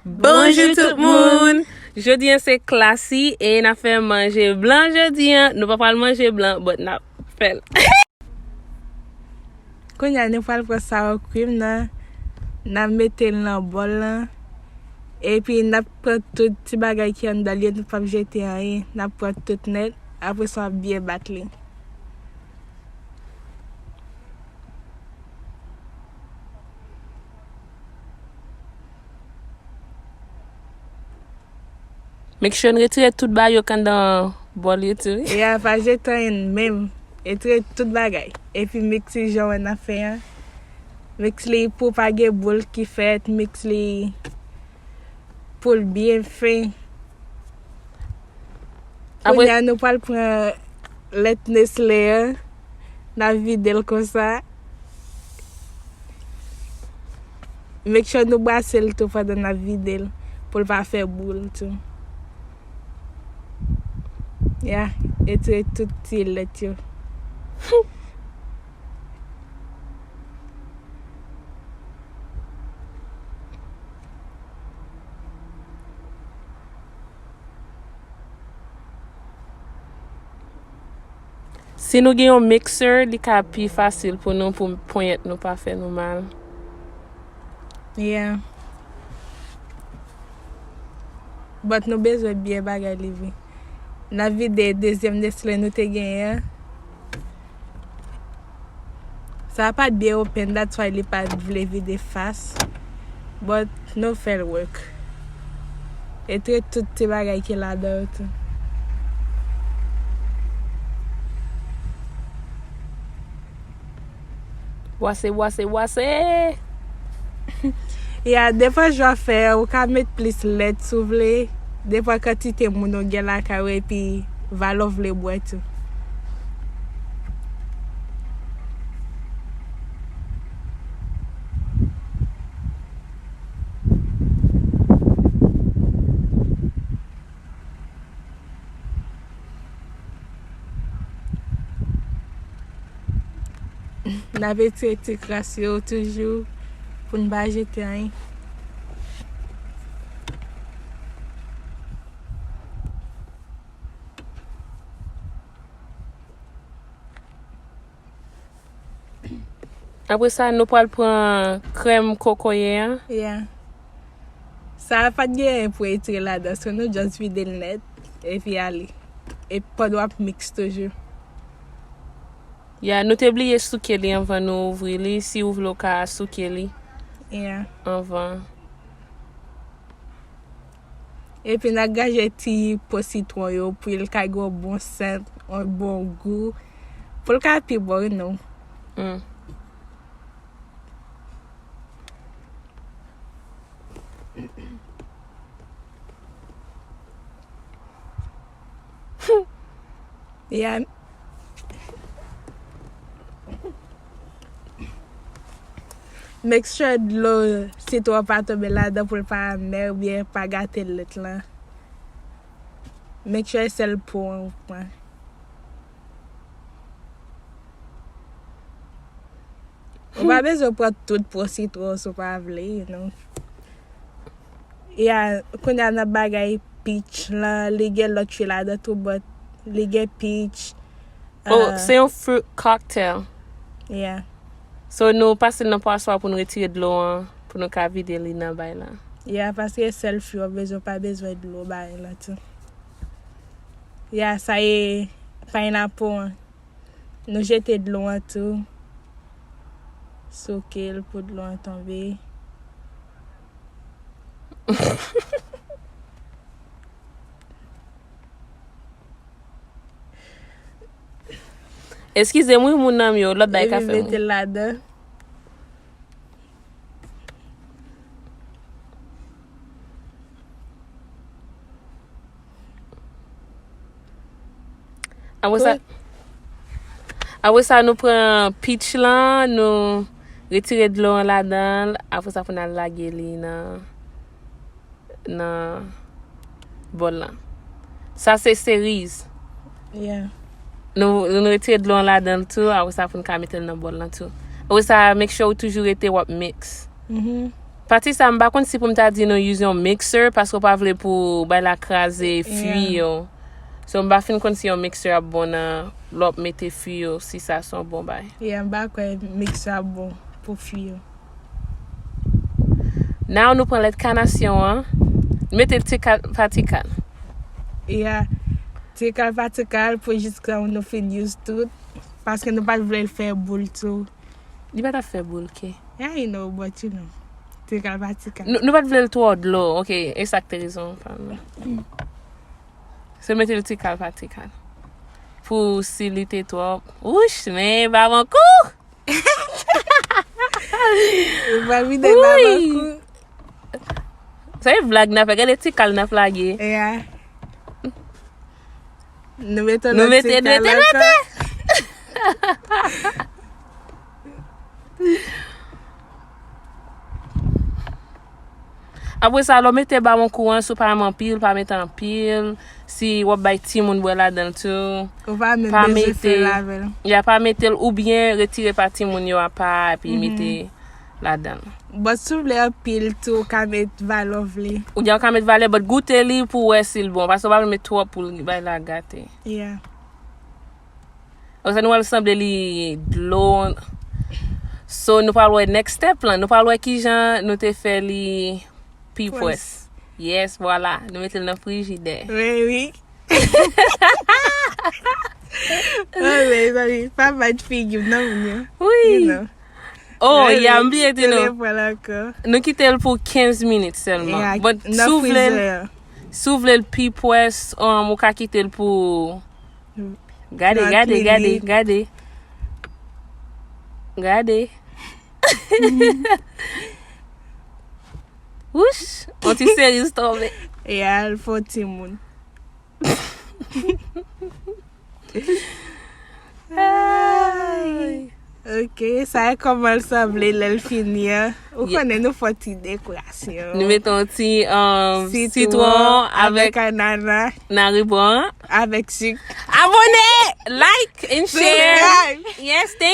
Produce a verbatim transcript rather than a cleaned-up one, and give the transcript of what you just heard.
Bonjou tout moun! Jodi a se Classy e n ap fè manje blan jodi a. Nou pa pral manje blan, but n ap fè l. Kounye a, nou pral pran sour cream nan, n ap mete l nan bòl lan. Epi n ap pran tout ti bagay ki anndan l yo, nou p ap jete anyen. N ap pran tout nèt, apre sa w ap byen bat li. Make sure n retire tout bagay yo k anndan bòl yo tou, wi. Ya, pa jete anyen menm. Retire tout bagay. Epi mix li jan w wè n ap fè an. Mix li pou pa gen boul ki fèt. Mix li pou l byen fen. Apre kounye a, nou pral pran lèt Nestlé an. N ap vide l konsa. Make sure nou brase l tou pandan n ap vide l pou l pa fè boul tou. Ya, retire tout ti lèt yo. Si nou gen yon mixer, li ka pi fasil pou nou, pou ponyèt nou pa fè nou mal. Yeah. But nou bezwen byen bagay li vre. N ap vide dezyèm Nestlé nou te genyen an. Sa pa t byen open, that's why li pa t vle vide fas. But nou fè l work. Retire tout ti bagay ki ladan yo tou. Bwase, bwase, bwase! Ya, depan jan w fè, ou ka met plis lèt si w vle. Depan kantite moun ou gen lakay ou epi valè w vle bwè tou. N ap retire ti kras yo toujou pou n pa jete anyen. Apre sa, nou pral pran krèm kokoye an. Yeah. Sa pa t gen anyen pou retire ladan, so nou just vide l nèt, epi ale. E pandan w ap mix toujou. Ya, nou te bliye souke li anvan nou ouvri li. Si ou vle, ou ka souke li Yeah. anvan. Epi n ap gaje ti po sitwon yo pou l ka gen yon bon sent, yon bon gou. Pou l ka pi bon, you know. Mm. Yeah. Make sure dlo sitwon pa tonbe ladan pou l pa amè oubyen pa gate lèt lan. Make sure se sèl po an ou pran. Ou pa bezwen pran tout po sitwon si w pa vle, you know. Ya, kounye a nan bagay peach lan, li gen lòt chwi ladan tou, but li gen peach. Oh, euh, se yon fruit cocktail. Yeah. So, nou pase l nan paswa pou nou retire dlo an, pou nou ka vide li nan bay la. Yeah, paske sèl fwi w bezwen, pa bezwen dlo bay la tou. Yeah, sa e pineapple an. Nou jete dlo an tou. Souke l pou dlo an tonbe. Eskize m wi, moun nan m yo, lòt bagay ka fè m ri. Epi mete l ladan. Apre sa, apre sa, nou pran peach lan, nou retire dlo an ladan l. Apre sa, pou n al lage li nan, nan bòl lan. Sa se seriz. Yeah. Nou, nou retire dlo an ladan l tou, apre sa pou n ka mete l nan bòl lan tou. Apre sa, make sure ou toujou rete w ap mix. Mhm. Pati sa, m pa konn si pou m ta di nou use yon mixer, paske w pa vle pou bay la kraze fwi yo. So, m pa fin konn si yon mixer ap bon nan lè w ap mete fwi yo, si sa se yon bon bay. Yeah, m pa kwè mixer ap bon pou fwi yo. Now nou pran lèt kanasyon an, mete l tikal pa tikal. Yeah, tikal pa tikal pou jiska nou fin use tout, paske nou pa t vle l fè boul tou. Li pa t ap fè boul, ke. Yeah, you know, but you know. Tikal pa tikal. Nou, nou pa t vle l twò dlo, ok, e sa k te rezon pa nou. Se mete l tikal pa tikal. Pou si li te twòp. Wouch, men babankou! Ba vide babankou. Sa e vlag n ap fè, gade tikal n ap lage. Yeah. Nou mete, nou mete, nou mete, nou mete. Apre sa, lè w mete babankou an, si w pa renmen anpil, pa mete anpil. Si w ap bay timoun bwè ladan l tou, ou pa menm bezwen fè lavel. Ya, pa mete l oubyen retire pa timoun yo apa, epi mete ladan l. But si w vle anpil tou, ou ka met valè w vle. Ou ka met valè, but goute li pou wè si l bon, paske w pa vle met twòp pou l bay la gate. Yeah. Apre sa, nou al sanble li dlo. So, nou pral wè next step lan. Nou pral wè kijan nou te fè li pi pwès. Yes, vwala. Nou mete l nan frijidè. Wi, wi. Oh, mezanmi, pa bat figi m nan, moun yo. Wi. You know. Oh, ya, m bliye di nou. Nou kite l pou kenz minit sèlman. Yeah, but si w vle l, si w vle l pi pwès, um, ou ka kite l pou Gade, gade, gade, gade. Gade. Wouch, yon ti seriz tonbe. E al fò timoun. Ay. Ok, sa e kòman l sanble lè l fini an. Ou konnen nou fè ti dekorasyon. Nou mete yon ti, um, sitwon avèk anana. Nan ribon an. Avèk sik. Abone, like and share. Subscribe. Yes, thank